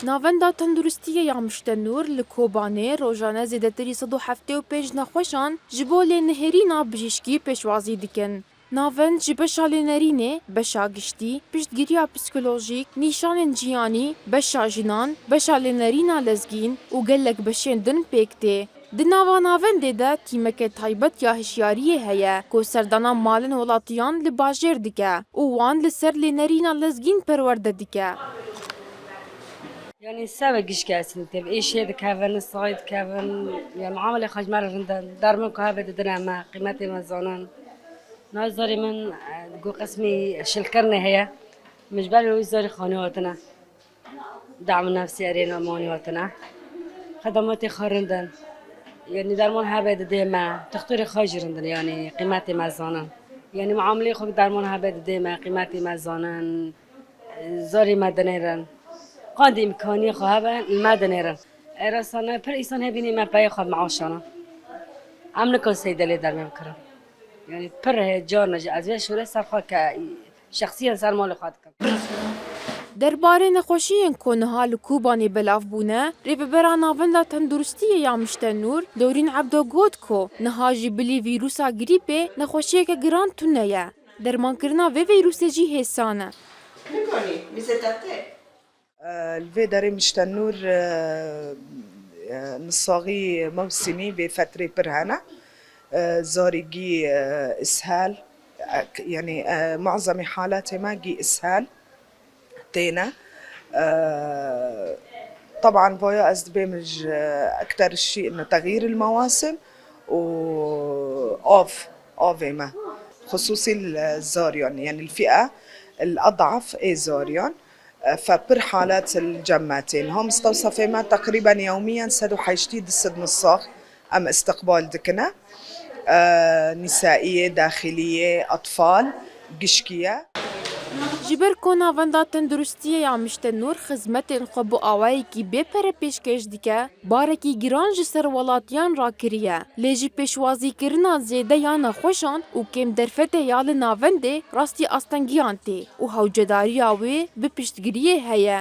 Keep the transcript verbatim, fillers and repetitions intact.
Navenda Tenduristiyê ya Mişte Nûr li Kobanê rojane zêdetirî sed û heftê û pênc nexweşan ji bo lênihêrîna bijîşkî pêşwazî dikin. Navend ji beşa lênerînê, beşa giştî, piştgiriya psîkolojîk, nîşanên jiyanî, beşa jinan, beşa lênerîna lezgîn û gelek beşên din pêk tê. Di nava navendê de tîmeke taybet ya hişyariyê heye ku serdana malên welatiyan li bajêr dike û wan li ser lênerîna lezgîn perwerde dike. Yanî sebe gişke eslî tê, êşê dikevin, sayê dikevin, ya muamelê xwe ji me re rind e, derman ku hebe didine me, qîmetê me zanin. Niha zarê min, e, got qismî şilkirinê heye. Min ji ber wî zarê xanî hatine. Dam nefsî erê namanî hatine. Xedematê xwe rind in. Yanî derman hebe didê me, dixtorê xwe jî rind in, yanî qîmetê me zanin. Yanî muamelê xwe derman hebe didê me, qîmetê me zanin. Zarê me dinêrin. Qandî îmkaniyê xwe hebe li me dinêrin. Ê rastane pir îsan hebînî me peyê xwe maaşana. Em nikan seydelê dermê bikirin. Yanî pir hê carna jî ez vê şûrê ser xwe ke şexsiyen ser malê xwe dikim. Derbarê nexweşiyên ku niha li Kobanê belav bûne, rêvebera Navenda Tenduristiyê ya Mişte Nûr, Dorîn Ebdo got ku niha jî bilî vîrusa grîpê nexweşiyeke giran tune ye. Dermankirina vê vîrusê jî hêsan e. Nikanî, vîzeta te. Li vê derê Mişte Nûr, e, e, nisaxî mewsimî vê fetrê pir hene. E, zarî gî, e, îshal, e, k-, yanî, e, muazemê halatê me gî îshal têne. E, teban vaya ez dibêm ji ekter şî ino texyîr il mewasim û av, avê me. Xusûsî li zariyan, yanî li fîe il edaf ê zariyan. Fe pir halet li cem me tên. Niha mistewsefê me teqrîben yewmiyen sed û heştî di sed nisax em istiqbal dikine. E, nîsaiyê, daxiliyê, etfal, gişkî ye. Ji ber ku Navenda Tenduristiyê ya Mişte Nûr xizmetên xwe bi awayekî bê pere pêşkêş dike, barekî giran ji ser welatiyan rakiriye. Lê ji pêşwazîkirina zêde ya nexweşan û kêm derfetê ya li navendê rastî astengiyan tê û hewcedariya wê bi piştgiriyê heye.